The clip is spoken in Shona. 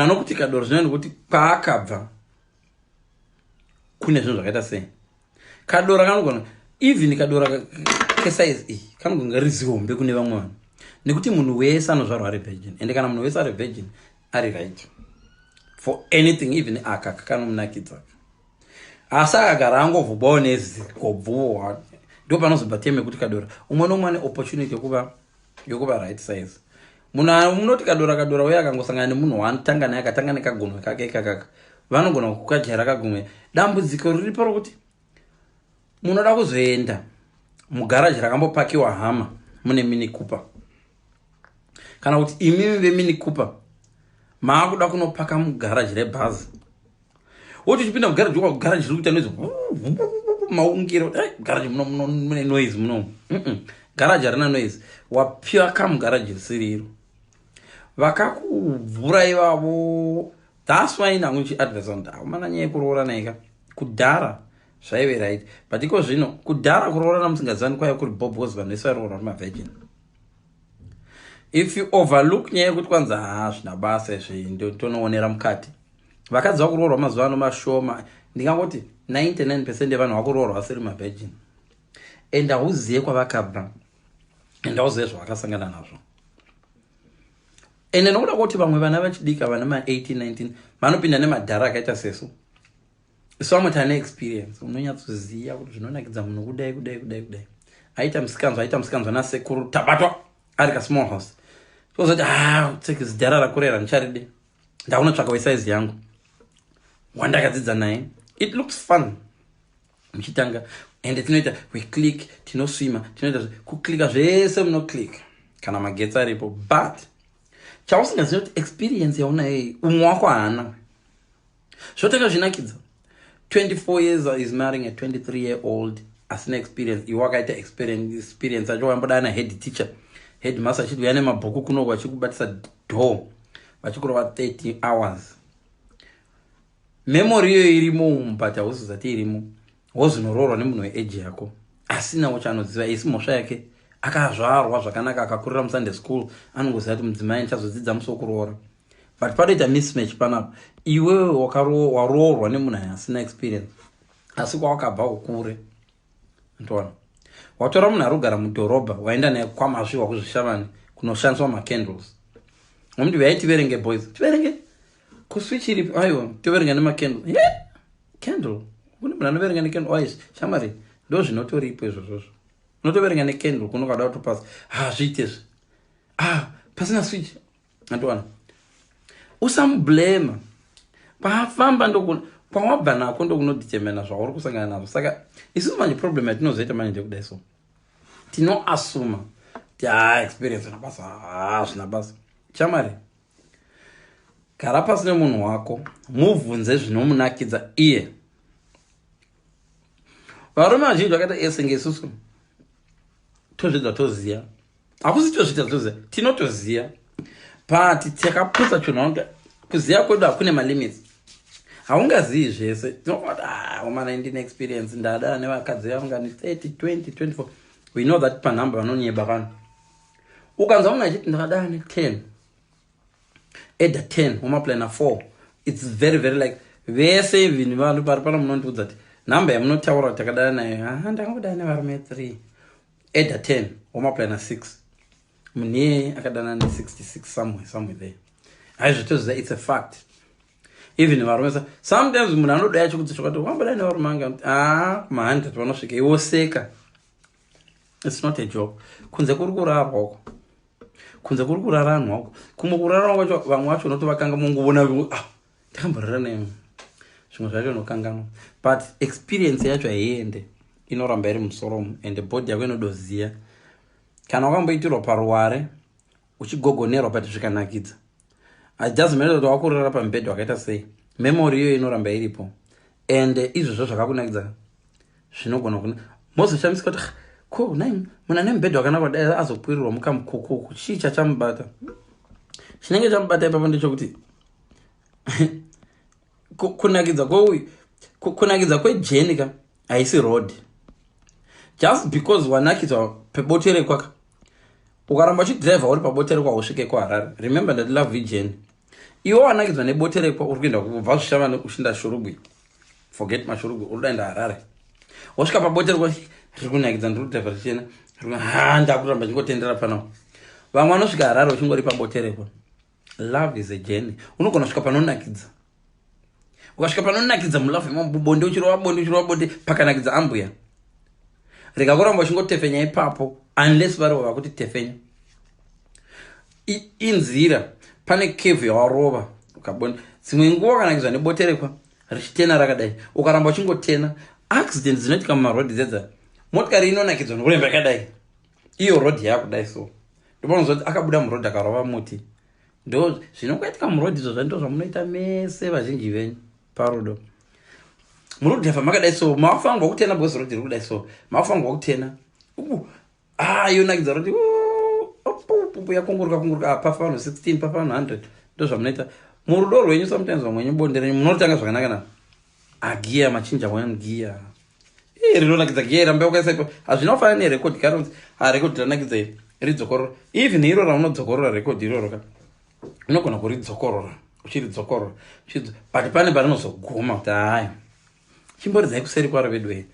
Anokuti kadoro zvino nekuti kwaakabva kune zvinhu zvakaita sei. Kadora kanogona, even kadora kesize iyi kanogona kunge rizihombe kune vamwe vanhu, nekuti munhu wese anozvarwa ari virgin. Ende kana munhu wese ari virgin, ari right for anything, even aka kanomunakidza, asi akagara angovhubwawo nezigobvuwo, ndo panozobva teme yekuti kadora. Umwe nomwe ane opportunity yokuva right size. Munhu munoti kadora kadora uye akangosangana nemunhu waanotanga naye, akatanga nekagunwe kake ikakaka, vanogona kukajaira kagumwe. Dambudziko riripo rokuti munoda kuzoenda mugaraji rakambopakiwa hama mune Mini Cooper, kana kuti imimi veMini Cooper maakuda kunopaka mugaraji rebhazi, woti uchipinda mugaraji, garaji riri kuita noise, maungiro, garaji mune noise muno. Garaji harina noise. Wapaka mugaraji risiri iro, vakakuvhura ivavo. That's why nangu ndichiadvisa kuti aumana nyaya yekuroora naika kudhara zvaive right, but iko zvino, kudhara kuroorana musingazivani kwaiva kuri bob, because vanhu vese vairoorwa vari mavirgin. If you overlook nyaya yekuti kwanzi ha, zvina basa izvi, tonoonera mukati, vakadzi vakuroorwa mazuva ano mashoma. Ndingangoti 99% yevanhu vakuroorwa vasiri mavirgin, and hauzive kwavakabva and hauzive zvavakasangana nazvo. Ende nokuda kwekuti vamwe vana vachidika vana ma18 19 vanopinda nemadhara akaita sesu, isu vamwe tane experience, unonyatsoziva kuti zvinonakidza munhu kudai, kudai, kudai, kudai. Aita musikanzwa, aita musikanzwa nasekuru tabatwa ari kasmall house, tozoti, "Ah, tseke, zidhara rakurera ndicharide, ndakunotsvaka wesaizi yangu wandakadzidza naye." It looks fun muchitanga, ende tinoita, we click, tinoswima, tinoita kuklika zvese, munoclick kana magetsi aripo. But chausingazivi kuti experience yaunayo, umwe wako haana. Zvotanga zvinakidza, 24 years is marrying a 23 year old asina experience. Iwe wakaita experience acho, wambodana head teacher, headmaster achiti uya nemabhuku kunoko, vachikubatisa door, vachikurova 30 hours. Memory iyoyo irimo umu, but hausizati irimo. Wozvinoroorwa nemunhu weage yako asinawo chaanoziva. Isi mhosva yake, akazvarwa zvakanaka, akakurira muSunday school, anongoziva kuti mudzimai ndichazodzidza musi wokuroora. But panoita mismatch panapa. Iwewe waroorwa nemunhu asina experience, asi kwawakabva ukure ntoona watora munhu ari kugara mudhorobha, waenda naye kwaMasviwa kuZvishavani kunoshandiswa macandles. Nomuti, "Uyai tiverenge, boys, tiverenge kuswitch iripi?" "Aiwa, toverenga nemacandle." Ye candle? Kune munhu anoverenga necandle? Ais shamari, ndo zvinotoripo izvozvozvo. Unotoverenga necandle kuno kada kutopasa, hazviite zve. Ah, pasina switch, antowana usamublema. Kwafamba ndokuna kwawabva nako, ndokunodetermina zvauri kusangana nazvo. Saka isusu manje problem yatinozoita manje ndekudai, so tinoasuma kuti ha, experience zvina basa. Ha, zvina basa, chamari. Gara pasi nemunhu wako, mubvunze zvinomunakidza iye. Varume vazhinji vakaita esenge isusu tozvidza, toziya, hakusi tozviita toziya, tinotoziya, but takaputsa chinhu. Kuziya kwedu hakune malimits, haungazivi zvese. Tinofati, "Ah, omana, ndine experience, ndada nevakadzi vangani, 30, 20, 24." We know that panhamba vanonyeba vanhu. Ukanzwa munhu achiti ndakadana ne10, eda 10, womaplana 4, it's very very like vese, even vanhu vari pano munondiudza kuti nhamba yamunotaura kuti takadana nayo, ha, ndakangodana nevarume 3, eda 10, womaplana 6, munhu iyeye akadana ne66, somewhere, somewhere there. Haizvitoziva, it's a fact. Even varume, sometimes munhu anoda yacho kuti chokati wambodai nevarume anga a ma100 vanosvika, iwoseka. It's not a joke. Kunze kuri kurarwa uko, kunze kuri kuraranwa uko. Kumwe kurarwa kwacho, vamwe vacho unotovakanga mungovona, "Ah, ndakamborara naye." Zvimwe zvacho unokanganwa, but experience yacho haiende, inoramba iri musoromo, and body yako inodoziya. Kana wakamboitirwa paruware uchigogonerwa, but zvikanakidza, it doesn't matter kuti wakurara pamubhedha wakaita sei, memory iyoyo inoramba iripo. And izvozvo zvakakunakidza zvinogona kuna mozoshamisika kuti, "Ko nai munhu ane mubhedha wakanaka kudai azokwirirwa mukamukukuku, chii chachamubata?" Chinenge chamubata ipapo ndechekuti kunakidza kweuyu, kunakidza kwejourney ka haisi road. Just because wanakidzwa peboterekwaka, ukaramba uchidhiraivha uri paboterekwa, usvike kuHarare. Remember ndati love ijourney. Iwe wanakidzwa neboterekwa, uri kuenda kubva Zvishavane uchinda Shurugwi, forget maShurugwi, uri kudaenda Harare. Wasvika paboterekwa, riri kunakidza, ndiri kudhevha richena, ha, ndakuramba chingotendera panapo. Vamwe vanosvika Harare uchingori paboterekwa. Love is a journey. Unogona kusvika panonakidza. Ukasvika panonakidza mulove bonde, uchirova bonde, uchirova bonde, pakanakidza ambuya, rega kuramba uchingotefenya ipapo unless varivo vakuti tefenya. Inzira pane curve yawarova ukabonde. Dzimwe nguva ukanakidzwa neboterekwa richitena rakadai, ukaramba uchingotena, accident dzinoitika mumarodhi dzedza. Motikari inonakidzwa nokuremba yakadai, iyo rodhi yakudai, so ndopanozwa kuti akabuda murodhi akarova muti. Ndo zvinongoitika murodhi izvozvo, ndo zvamunoita mese vazhinji venyu parudo. Muri kudhevha makadai, so mafanirwa kutena because rodhi iri kudai, so mafanirwa kutena. Ah, yonakidza roti yakunguruka kunguruka, pafa vanhu 16, pafa vanhu 100. Ndo zvamunoita murudo rwenyu. Sometimes vamwe wenyu bonde renyu munotanga zvakanaka na agiya, machinja one gear, rinonakidza giya, ramba wakaisa ipo. Hazvina kufanana nerekodhi karonzi harekodhi ranakidza iri, ridzokorora. Even iro raunodzokorora rekodhi iroro ka, unogona kuridzokorora uchiridzokorora, but pane parinozoguma kuti haya, chimboridzai kuseri kwaro vedu.